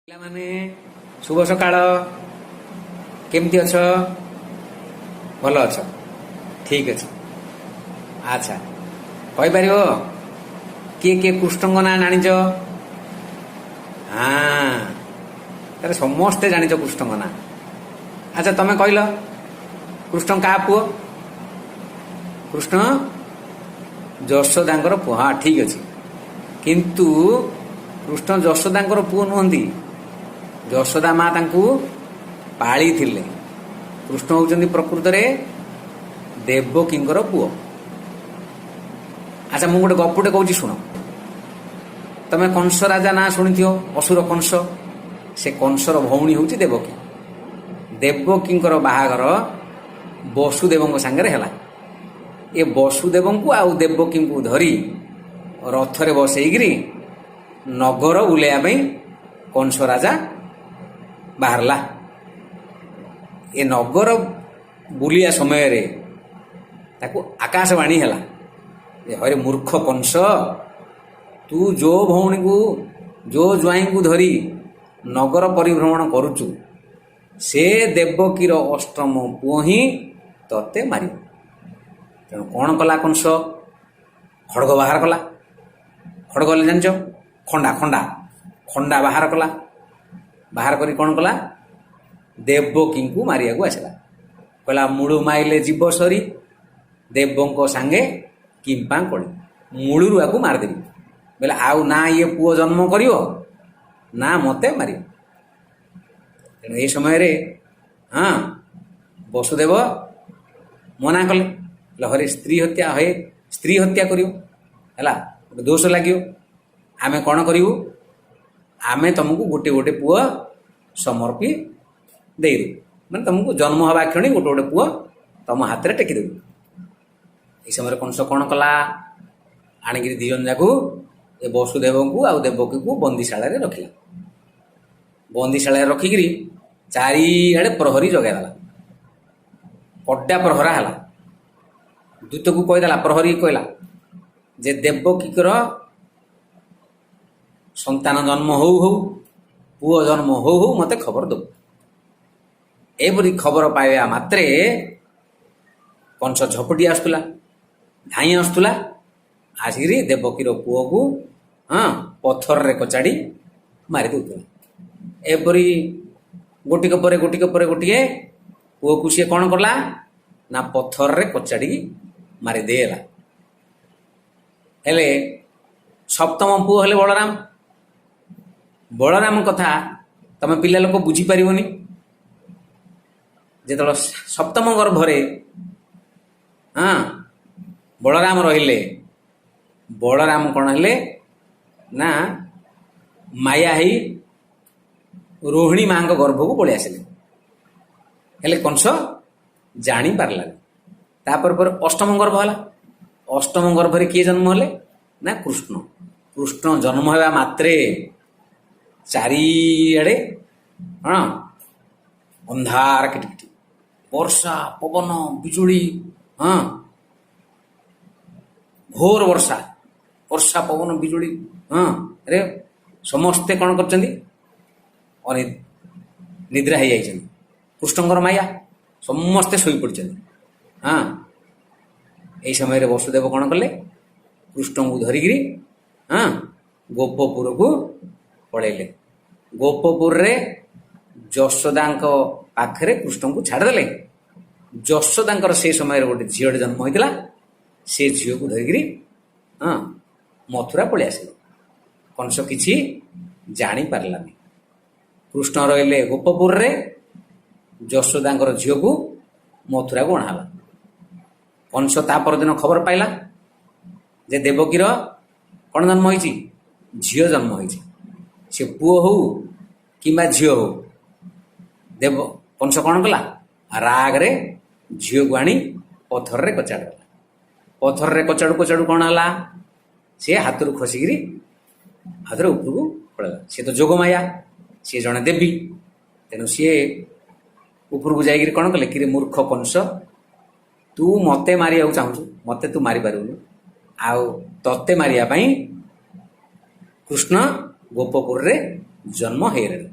ପିଲାମାନେ, ଶୁଭ ସକାଳ। କେମିତି ଅଛ? ଭଲ ଅଛ? ଠିକ ଅଛି। ଆଚ୍ଛା, କହିପାରିବ କିଏ କିଏ କୃଷ୍ଣଙ୍କ ନାଁ ଜାଣିଛ? ହଁ, ତାହେଲେ ସମସ୍ତେ ଜାଣିଛ କୃଷ୍ଣଙ୍କ ନାଁ। ଆଚ୍ଛା, ତମେ କହିଲ, କୃଷ୍ଣ କାହା ପୁଅ? କୃଷ୍ଣ ଯଶୋଦାଙ୍କର ପୁଅ। ହଁ, ଠିକ ଅଛି। କିନ୍ତୁ କୃଷ୍ଣ ଯଶୋଦାଙ୍କର ପୁଅ ନୁହନ୍ତି। ଯଶୋଦା ମା ତାଙ୍କୁ ପାଳିଥିଲେ। କୃଷ୍ଣ ହେଉଛନ୍ତି ପ୍ରକୃତରେ ଦେବକୀଙ୍କର ପୁଅ। ଆଚ୍ଛା, ମୁଁ ଗୋଟେ ଗପଟେ କହୁଛି, ଶୁଣ। ତମେ କଂସ ରାଜା ନାଁ ଶୁଣିଥିବ, ଅସୁର କଂସ। ସେ କଂସର ଭଉଣୀ ହେଉଛି ଦେବକୀ। ଦେବକୀଙ୍କର ବାହାଘର ବସୁଦେବଙ୍କ ସାଙ୍ଗରେ ହେଲା। ଏ ବସୁଦେବଙ୍କୁ ଆଉ ଦେବକୀଙ୍କୁ ଧରି ରଥରେ ବସେଇକିରି ନଗର ବୁଲେଇବା ପାଇଁ କଂସ ରାଜା ବାହାରିଲା। ଏ ନଗର ବୁଲିବା ସମୟରେ ତାକୁ ଆକାଶବାଣୀ ହେଲା ଯେ, ହରେ ମୂର୍ଖ କଂସ, ତୁ ଯୋଉ ଭଉଣୀକୁ, ଯୋଉ ଜ୍ୱାଇଁଙ୍କୁ ଧରି ନଗର ପରିଭ୍ରମଣ କରୁଛୁ, ସେ ଦେବକୀର ଅଷ୍ଟମ ପୁଅ ହିଁ ତତେ ମାରିବ। ତେଣୁ କ'ଣ କଲା କଂସ? ଖଡ଼ଗ ବାହାର କଲା। ଖଡ଼ଗ ହେଲେ ଜାଣିଛ, ଖଣ୍ଡା। ଖଣ୍ଡା, ଖଣ୍ଡା ବାହାର କଲା। ବାହାର କରି କ'ଣ କଲା? ଦେବକୀଙ୍କୁ ମାରିବାକୁ ଆସିଲା। କହିଲା, ମୂଳୁ ମାଇଲେ ଯିବ ସରି, ଦେବଙ୍କ ସାଙ୍ଗେ କିମ୍ପା କଳି। ମୂଳରୁ ଆକୁ ମାରିଦେବି ବୋଇଲେ ଆଉ ନା ଇଏ ପୁଅ ଜନ୍ମ କରିବ, ନା ମତେ ମାରିବ। ତେଣୁ ଏଇ ସମୟରେ ବସୁଦେବ ମନା କଲେ। କହିଲେ, ହରେ, ସ୍ତ୍ରୀ ହତ୍ୟା, ହେ ସ୍ତ୍ରୀ ହତ୍ୟା କରିବ, ହେଲା, ଗୋଟେ ଦୋଷ ଲାଗିବ। ଆମେ କ'ଣ କରିବୁ? ଆମେ ତମକୁ ଗୋଟେ ଗୋଟେ ପୁଅ ସମର୍ପି ଦେଇଦେବୁ, ମାନେ ତମକୁ ଜନ୍ମ ହେବା କ୍ଷଣି ଗୋଟେ ଗୋଟେ ପୁଅ ତମ ହାତରେ ଟେକିଦେବୁ। ଏଇ ସମୟରେ କଂସ କ'ଣ କଲା? ଆଣିକିରି ଦି ଜଣ ଯାକୁ, ଏ ବସୁଦେବଙ୍କୁ ଆଉ ଦେବକୀକୁ ବନ୍ଦିଶାଳାରେ ରଖିଲା। ବନ୍ଦିଶାଳାରେ ରଖିକିରି ଚାରିଆଡ଼େ ପ୍ରହରୀ ଜଗାଇଦେଲା। କଡା ପ୍ରହରା ହେଲା। ଦୂତକୁ କହିଦେଲା, ପ୍ରହରୀ କହିଲା ଯେ ଦେବକୀଙ୍କର ସନ୍ତାନ ଜନ୍ମ ହଉ ହଉ, ପୁଅ ଜନ୍ମ ହଉ ହଉ ମୋତେ ଖବର ଦବୁ। ଏପରି ଖବର ପାଇବା ମାତ୍ରେ କଂସ ଝପଟି ଆସୁଥିଲା, ଧାଇଁ ଆସୁଥିଲା। ଆସିକିରି ଦେବକୀର ପୁଅକୁ ପଥରରେ କଚାଡ଼ି ମାରି ଦେଉଥିଲା। ଏପରି ଗୋଟିକ ପରେ ଗୋଟିକ ପରେ ଗୋଟିଏ ପୁଅକୁ ସିଏ କ'ଣ କଲା ନା ପଥରରେ କଚାଡ଼ିକି ମାରିଦେଲା। ହେଲେ ସପ୍ତମ ପୁଅ ହେଲେ ବଳରାମ। ବଳରାମ କଥା ତମେ ପିଲା ଲୋକ ବୁଝିପାରିବନି। ଯେତେବେଳେ ସପ୍ତମ ଗର୍ଭରେ ବଳରାମ ରହିଲେ, ବଳରାମ କ'ଣ ହେଲେ ନା ମାୟା ହେଇ ରୋହିଣୀ ମାଙ୍କ ଗର୍ଭକୁ ପଳେଇ ଆସିଲେ। ହେଲେ କଂସ ଜାଣି ପାରିଲାନି। ତାପରେ ପରେ ଅଷ୍ଟମ ଗର୍ଭ ହେଲା। ଅଷ୍ଟମ ଗର୍ଭରେ କିଏ ଜନ୍ମ ହେଲେ ନା କୃଷ୍ଣ। କୃଷ୍ଣ ଜନ୍ମ ହେବା ମାତ୍ରେ ଚାରିଆଡ଼େ ଅନ୍ଧାର କିଟିକିଟି, ବର୍ଷା, ପବନ, ବିଜୁଳି, ଘୋର ବର୍ଷା, ବର୍ଷା, ପବନ, ବିଜୁଳି ରେ ସମସ୍ତେ କ'ଣ କରିଛନ୍ତି? ନିଦ୍ରା ହେଇଯାଇଛନ୍ତି। କୃଷ୍ଣଙ୍କର ମାୟା, ସମସ୍ତେ ଶୋଇପଡ଼ିଛନ୍ତି। ଏଇ ସମୟରେ ବସୁଦେବ କ'ଣ କଲେ? କୃଷ୍ଣଙ୍କୁ ଧରିକିରି ଗୋପପୁରକୁ ପଳେଇଲେ। ଗୋପପୁରରେ ଯଶୋଦାଙ୍କ ପାଖରେ କୃଷ୍ଣଙ୍କୁ ଛାଡ଼ିଦେଲେ। ଯଶୋଦାଙ୍କର ସେ ସମୟରେ ଗୋଟେ ଝିଅଟେ ଜନ୍ମ ହୋଇଥିଲା। ସେ ଝିଅକୁ ଧରିକିରି ମଥୁରା ପଳେଇ ଆସିଲେ। କଂସ କିଛି ଜାଣିପାରିଲାନି। କୃଷ୍ଣ ରହିଲେ ଗୋପପୁରରେ, ଯଶୋଦାଙ୍କର ଝିଅକୁ ମଥୁରାକୁ ଅଣାହେଲା। କଂସ ତା ପରଦିନ ଖବର ପାଇଲା ଯେ ଦେବକୀର କ'ଣ ଜନ୍ମ ହେଇଛି? ଝିଅ ଜନ୍ମ ହେଇଛି। ସେ ପୁଅ ହଉ କିମ୍ବା ଝିଅ ହଉ, ଦେବ କଂସ କ'ଣ କଲା? ରାଗରେ ଝିଅକୁ ଆଣି ପଥରରେ କଚାଡ଼ିଦେଲା। ପଥରରେ କଚାଡୁ କଚାଡୁ କ'ଣ ହେଲା? ସେ ହାତରୁ ଖସିକିରି ହାତରେ ଉପରକୁ ପଳେଇଲା। ସିଏ ତ ଯୋଗମାୟା, ସିଏ ଜଣେ ଦେବୀ। ତେଣୁ ସିଏ ଉପରକୁ ଯାଇକିରି କ'ଣ କଲେ? କିରେ ମୂର୍ଖ କଂସ, ତୁ ମତେ ମାରିବାକୁ ଚାହୁଁଛୁ, ମତେ ତୁ ମାରିପାରିବୁନି। ଆଉ ତତେ ମାରିବା ପାଇଁ କୃଷ୍ଣ ଗୋପପୁରରେ ଜନ୍ମ ହେଇଗଲେଣି।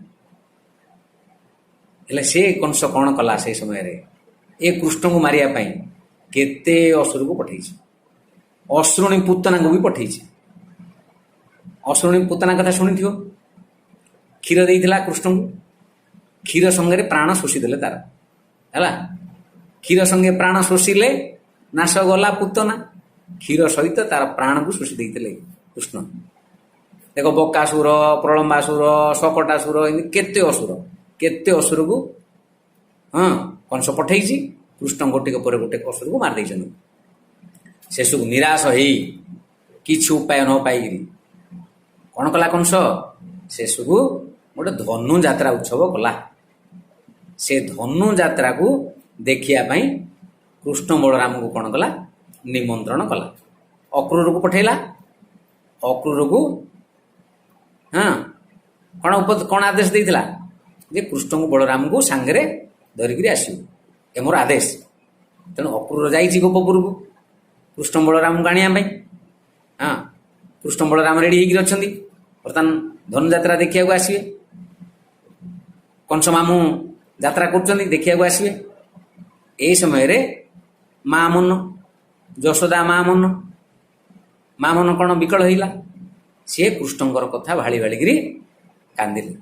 ହେଲେ ସେ କଂସ କ'ଣ କଲା ସେଇ ସମୟରେ? ଏ କୃଷ୍ଣଙ୍କୁ ମାରିବା ପାଇଁ କେତେ ଅସୁରକୁ ପଠେଇଛି, ଅଶ୍ରୁଣୀ ପୁତନାଙ୍କୁ ବି ପଠେଇଛି। ଅଶ୍ରୁଣୀ ପୁତନା କଥା ଶୁଣିଥିବ। କ୍ଷୀର ଦେଇଥିଲା କୃଷ୍ଣଙ୍କୁ, କ୍ଷୀର ସଙ୍ଗରେ ପ୍ରାଣ ଶୋଷିଦେଲେ ତାର। ହେଲା, କ୍ଷୀର ସଙ୍ଗେ ପ୍ରାଣ ଶୋଷିଲେ ନାଶ ଗଲା ପୁତନା। କ୍ଷୀର ସହିତ ତାର ପ୍ରାଣକୁ ଶୋଷି ଦେଇଥିଲେ କୃଷ୍ଣ। ଦେଖ, ବକାସୁର, ପ୍ରଳମ୍ବାସୁର, ଶକଟାସୁର, ଏମିତି କେତେ ଅସୁର, କେତେ ଅସୁରକୁ କଂସ ପଠେଇଛି। କୃଷ୍ଣ ଗୋଟିକ ପରେ ଗୋଟେ ଅସୁରକୁ ମାରି ଦେଇଛନ୍ତି। ଶେଷକୁ ନିରାଶ ହେଇ କିଛି ଉପାୟ ନ ପାଇକିରି କ'ଣ କଲା କଂସ? ଶେଷକୁ ଗୋଟେ ଧନୁ ଯାତ୍ରା ଉତ୍ସବ କଲା। ସେ ଧନୁ ଯାତ୍ରାକୁ ଦେଖିବା ପାଇଁ କୃଷ୍ଣ ବଳରାମକୁ କ'ଣ କଲା? ନିମନ୍ତ୍ରଣ କଲା। ଅକ୍ରୁରକୁ ପଠେଇଲା। ଅକ୍ରୁରକୁ କ'ଣ ଆଦେଶ ଦେଇଥିଲା ଯେ କୃଷ୍ଣଙ୍କୁ ବଳରାମଙ୍କୁ ସାଙ୍ଗରେ ଧରିକିରି ଆସିବୁ, ଏ ମୋର ଆଦେଶ। ତେଣୁ ଅକ୍ରୁର ଯାଇଛି ଗୋପପୁରକୁ କୃଷ୍ଣ ବଳରାମଙ୍କୁ ଆଣିବା ପାଇଁ। କୃଷ୍ଣ ବଳରାମ ରେଡ଼ି ହେଇକିରି ଅଛନ୍ତି, ବର୍ତ୍ତମାନ ଧନୁଯାତ୍ରା ଦେଖିବାକୁ ଆସିବେ। କଂସ ମାମୁଁ ଯାତ୍ରା କରୁଛନ୍ତି, ଦେଖିବାକୁ ଆସିବେ। ଏହି ସମୟରେ ମା ମନ, ଯଶୋଦା ମା ମନ, ମା ମନ କ'ଣ ବିକଳ ହେଇଲା। ସିଏ କୃଷ୍ଣଙ୍କର କଥା ଭାଳି ଭାଳିକିରି କାନ୍ଦିଲେ।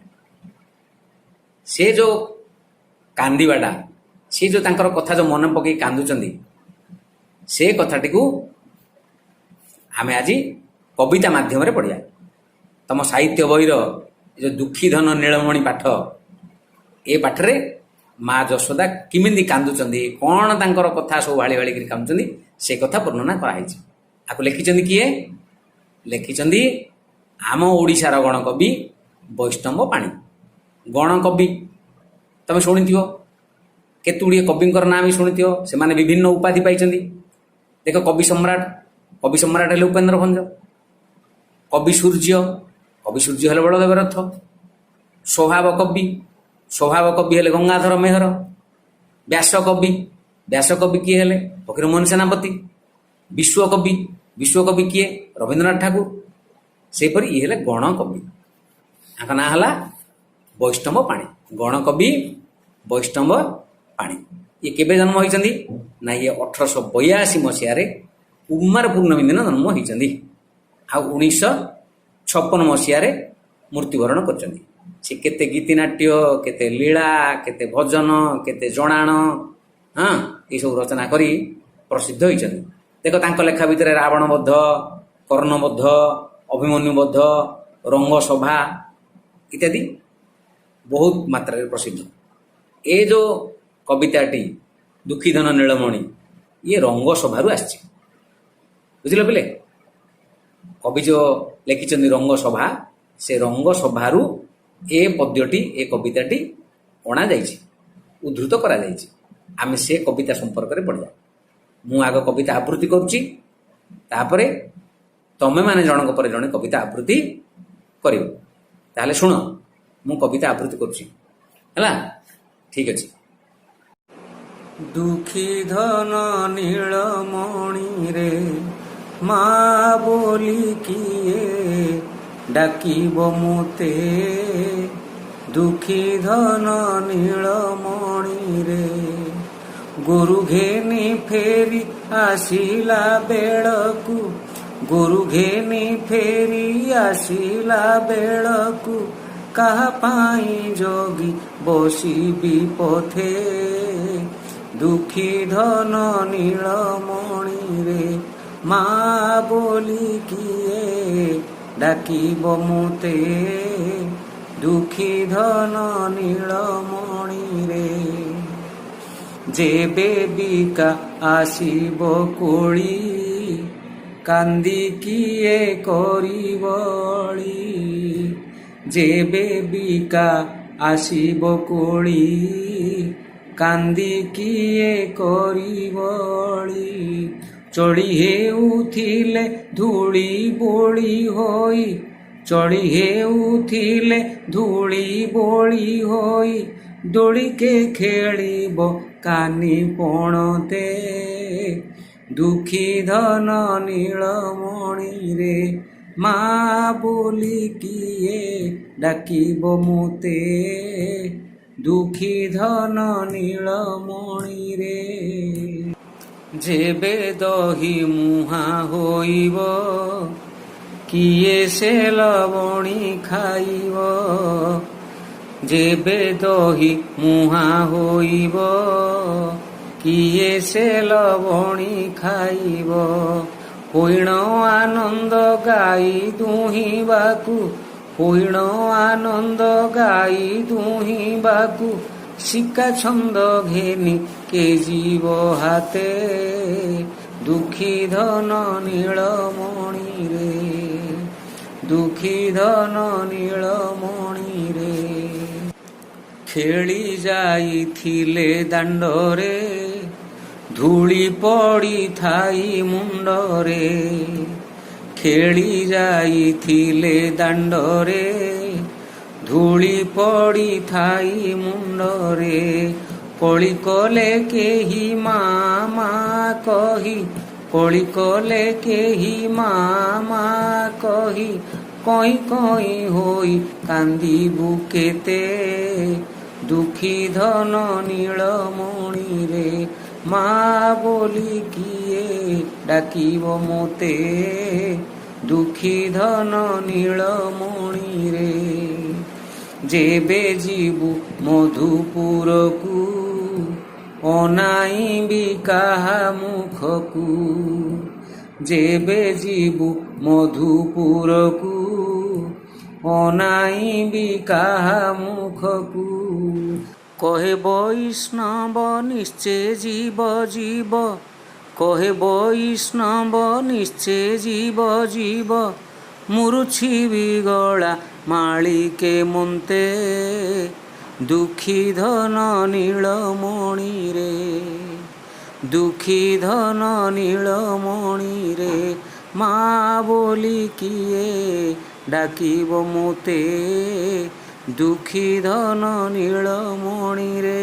ସେ ଯୋଉ କାନ୍ଦିବାଟା, ସେ ଯୋଉ ତାଙ୍କର କଥା ଯୋଉ ମନେ ପକେଇ କାନ୍ଦୁଛନ୍ତି, ସେ କଥାଟିକୁ ଆମେ ଆଜି କବିତା ମାଧ୍ୟମରେ ପଢ଼ିବା। ତମ ସାହିତ୍ୟ ବହିର ଏ ଯୋଉ ଦୁଃଖୀ ଧନ ନୀଳମଣି ପାଠ, ଏ ପାଠରେ ମା ଯଶୋଦା କେମିତି କାନ୍ଦୁଛନ୍ତି, କ'ଣ ତାଙ୍କର କଥା ସବୁ ଭାଳି ଭାଳିକିରି କାନ୍ଦୁଛନ୍ତି, ସେ କଥା ବର୍ଣ୍ଣନା କରାହେଇଛି। ଆକୁ ଲେଖିଛନ୍ତି କିଏ? ଲେଖିଛନ୍ତି ଆମ ଓଡ଼ିଶାର ଗଣକବି ବୈଷ୍ଣବ ପାଣି। ଗଣକବି ତମେ ଶୁଣିଥିବ, କେତେ ଗୁଡ଼ିଏ କବିଙ୍କର ନାଁ ବି ଶୁଣିଥିବ। ସେମାନେ ବିଭିନ୍ନ ଉପାଧି ପାଇଛନ୍ତି। ଦେଖ, କବି ସମ୍ରାଟ, କବି ସମ୍ରାଟ ହେଲେ ଉପେନ୍ଦ୍ର ଭଞ୍ଜ। କବି ସୂର୍ଯ୍ୟ, କବି ସୂର୍ଯ୍ୟ ହେଲେ ବଳଦେବ ରଥ। ସ୍ୱଭାବ କବି, ସ୍ୱଭାବ କବି ହେଲେ ଗଙ୍ଗାଧର ମେହର। ବ୍ୟାସ କବି, ବ୍ୟାସ କବି କିଏ ହେଲେ? ଫକୀରମୋହନ ସେନାପତି। ବିଶ୍ୱକବି, ବିଶ୍ୱକବି କିଏ? ରବୀନ୍ଦ୍ରନାଥ ଠାକୁର। ସେହିପରି ଇଏ ହେଲେ ଗଣକବି। ତାଙ୍କ ନାଁ ହେଲା ବୈଷ୍ଣବ ପାଣି। ଗଣକବି ବୈଷ୍ଣବ ପାଣି। ଇଏ କେବେ ଜନ୍ମ ହୋଇଛନ୍ତି ନା, ଇଏ 1882 ମସିହାରେ କୁମାର ପୂର୍ଣ୍ଣମୀ ଦିନ ଜନ୍ମ ହୋଇଛନ୍ତି ଆଉ 1956 ମସିହାରେ ମୃତ୍ୟୁବରଣ କରିଛନ୍ତି। ସେ କେତେ ଗୀତିନାଟ୍ୟ, କେତେ ଲୀଳା, କେତେ ଭଜନ, କେତେ ଜଣାଣ, ଏସବୁ ରଚନା କରି ପ୍ରସିଦ୍ଧ ହୋଇଛନ୍ତି। ଦେଖ, ତାଙ୍କ ଲେଖା ଭିତରେ ରାବଣ ବଧ, କର୍ଣ୍ଣବଧ, ଅଭିମନ୍ୟୁ ବଧ, ରଙ୍ଗସଭା ଇତ୍ୟାଦି ବହୁତ ମାତ୍ରାରେ ପ୍ରସିଦ୍ଧ। ଏ ଯେଉଁ କବିତାଟି ଦୁଃଖୀଧନ ନୀଳମଣି, ଇଏ ରଙ୍ଗସଭାରୁ ଆସିଛି। ବୁଝିଲ ପିଲେ? କବି ଯେଉଁ ଲେଖିଛନ୍ତି ରଙ୍ଗସଭା, ସେ ରଙ୍ଗସଭାରୁ ଏ ପଦ୍ୟଟି, ଏ କବିତାଟି ଅଣାଯାଇଛି, ଉଦ୍ଧୃତ କରାଯାଇଛି। ଆମେ ସେ କବିତା ସମ୍ପର୍କରେ ପଢ଼ିବା। ମୁଁ ଆଗ କବିତା ଆବୃତ୍ତି କରୁଛି, ତାପରେ ତମେମାନେ ଜଣଙ୍କ ପରେ ଜଣେ କବିତା ଆବୃତ୍ତି କରିବ। ତାହେଲେ ଶୁଣ, ମୁଁ କବିତା ଆବୃତ୍ତି କରୁଛି। ହେଲା, ଠିକ ଅଛି। ଦୁଃଖୀ ଧନ ନୀଳମଣିରେ, ମା ବୋଲି କିଏ ଡାକିବ ମୋତେ? ଦୁଃଖୀ ଧନ ନୀଳମଣିରେ, ଗୋରୁ ଘେନି ଫେରି ଆସିଲା ବେଳକୁ, ଗୋରୁ ଘେନି ଫେରି ଆସିଲା ବେଳକୁ, କାହା ପାଇଁ ଜଗି ବସିବି ପଥେ? ଦୁଃଖୀ ଧନ ନୀଳମଣିରେ, ମା ବୋଲି କିଏ ଡାକିବ ମୋତେ? ଦୁଃଖୀ ଧନ ନୀଳମଣିରେ, ଯେବେ ବିକା ଆସିବ କୋଳି, କାନ୍ଦି କିଏ କରିବ ଅଳି? ଯେବେ ବିକା ଆସିବ କୋଳି, କାନ୍ଦି କିଏ କରିବ ଅଳି? ଚଳି ହେଉଥିଲେ ଧୂଳି ବୋଳି ହୋଇ, ଚଳି ହେଉଥିଲେ ଧୂଳି ବୋଳି ହୋଇ, ଦୋଳିକେ ଖେଳିବ କାନି ପଣତେ? ଦୁଃଖୀ ଧନ ନୀଳମଣିରେ, ମା ବୋଲି କିଏ ଡାକିବ ମୋତେ? ଦୁଃଖୀ ଧନ ନୀଳମଣିରେ। ଯେବେ ଦହି ମୁହାଁ ହୋଇବ, କିଏ ସେ ଲବଣୀ ଖାଇବ? ଯେବେ ଦହି ମୁହାଁ ହୋଇବ, କିଏ ସେ ଲବଣୀ ଖାଇବ? ହୋଇଣ ଆନନ୍ଦ ଗାଈ ଦୁହିଁବାକୁ, ହୋଇଣ ଆନନ୍ଦ ଗାଈ ଦୁହିଁବାକୁ, ଶିକା ଛନ୍ଦ ଘେନି କେ ଯିବ ହାତେ? ଦୁଃଖୀ ଧନ ନୀଳମଣିରେ, ଦୁଃଖୀ ଧନ ନୀଳମଣିରେ। ଖେଳି ଯାଇଥିଲେ ଦାଣ୍ଡରେ, ଧୂଳି ପଡ଼ିଥାଇ ମୁଣ୍ଡରେ। ଖେଳି ଯାଇଥିଲେ ଦାଣ୍ଡରେ, ଧୂଳି ପଡ଼ିଥାଇ ମୁଣ୍ଡରେ। କଳି କଲେ କେହି ମା ମା କହି, କଳି କଲେ କେହି ମା ମା କହି, କଇଁ କଇଁ ହୋଇ କାନ୍ଦିବୁ କେତେ? ଦୁଃଖୀ ଧନ ନୀଳମଣିରେ, ମା ବୋଲି କିଏ ଡାକିବ ମୋତେ? ଦୁଃଖୀ ଧନ ନୀଳମଣିରେ। ଯେବେ ଯିବୁ ମଧୁପୁରକୁ, ଅନାଇବି କାହା ମୁଖକୁ? ଯେବେ ଯିବୁ ମଧୁପୁରକୁ, ଅନାଇବି କାହା ମୁଖକୁ? କହେ ବୈଷ୍ଣବ ନିଶ୍ଚେ ଯିବ ଯିବ, କହେ ବୈଷ୍ଣବ ନିଶ୍ଚେ ଯିବ ଯିବ, ମୁରୁଛିବି ଗଳା ମାଳିକେ ମନ୍ତେ। ଦୁଃଖୀ ଧନ ନୀଳମଣିରେ, ଦୁଃଖୀ ଧନ ନୀଳମଣିରେ, ମା ବୋଲି କିଏ ଡାକିବ ମୋତେ? ଦୁଃଖୀ ଧନ ନୀଳମଣିରେ।